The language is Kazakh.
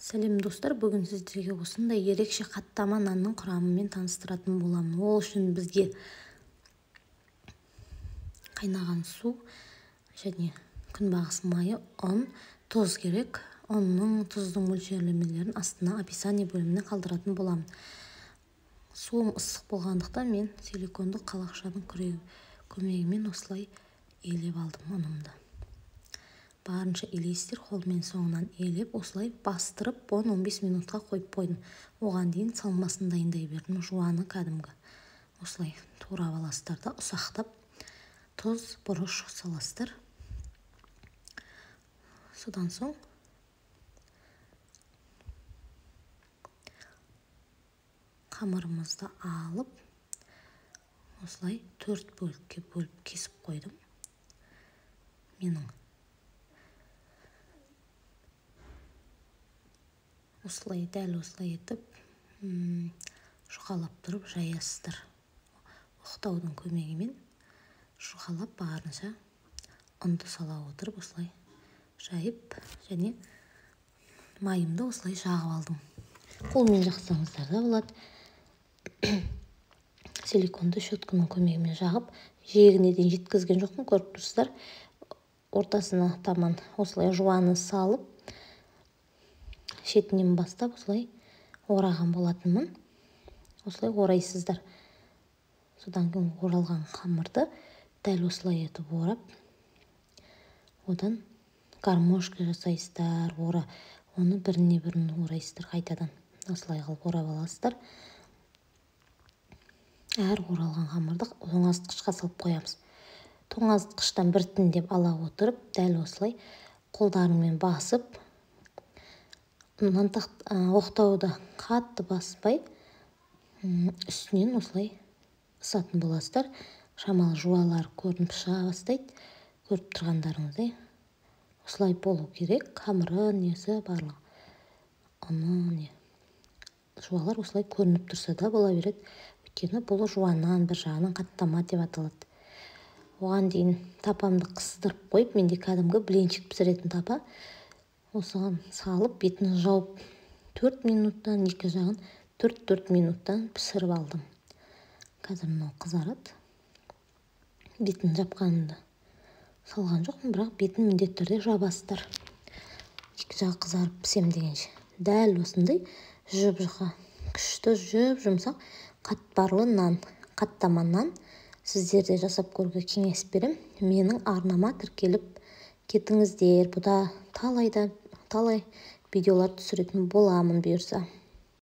Сәлем достар, бүгін сіздерге осындай ерекше қаттама нанның құрамымен таныстыратын боламын. Ол үшін бізге қайнаған су және күнбағыс майы, ұн, тұз керек. Ұнның, тұздың мөлшерлемелерін астына описание бөліміне қалдыратын боламын. Суым ыстық болғандықтан мен силиконды қалақшаның көмегімен осылай илеп алдым ұнымды. Барынша илейсіздер, қолмен соңынан илеп, осылай бастырып 10-15 минутқа қойып қойдым. Оған дейін салмасын дайындай бердім, жуаны кәдімгі. Осылай турап аласыздар да ұсақтап тұз, бұрыш саласыздар. Содан соң қамырымызды алып, осылай 4 бөлікке бөліп кесіп қойдым. Менің осылай дәл осылай етіп жұқалап тұрып жаясыздар. Оқтаудың көмегімен жұқалап барынша ұнды сала отырып осылай жайып және майымды осылай жағып алдым. Қолмен жақсаңыздар да болады. Силиконды щетканың көмегімен жағып, жиегіне дейін жеткізген жоқпын, көріп тұрсыздар. Ортасына таман осылай жуаны салып, шетінен бастап осылай ораған болатынмын. Осылай орайсыздар. Содан кейін оралған қамырды дәл осылай етіп орап, одан гармошка жасайсыздар. Оны біріне бірін орайсыздар қайтадан. Осылай қылып орап аласыздар. Әр оралған қамырды тоңазытқышқа салып қоямыз. Тоңазытқыштан біртіндеп ала отырып, дәл осылай қолдарыңмен басып, оқтауды қатты баспай, үстінен осылай ысатын боласыздар. Шамалы жуалар көрініп шыға бастайды. Көріп тұрғандарыңыздай осылай болу керек. Қамыры, несі барлығы, ұны, не жуалар осылай көрініп тұрса да бола береді. Өйткені бұл жуаннан бір жағынан қаттама деп аталады. Оған дейін тапамды қыздырып қойып, менде кәдімгі блинчик пісіретін тапа, осыған салып бетін жауып 4 минуттан, екі жағын 4-4 минуттан пісіріп алдым. Қазір мынау қызарады. Бетін жапқанымды салған жоқпын, бірақ бетін міндетті түрде жабасыздар. Екі жағы қызарып пісем дегенше. Дәл осындай жұп-жұқа, күшті жұп-жұмсақ қатпарлы нан, қаттама нан. Сіздер де жасап көруге кеңес берем. Менің арнама тіркеліп кетіңіздер. Бұда талай видеолар түсіретін боламын бұйырса.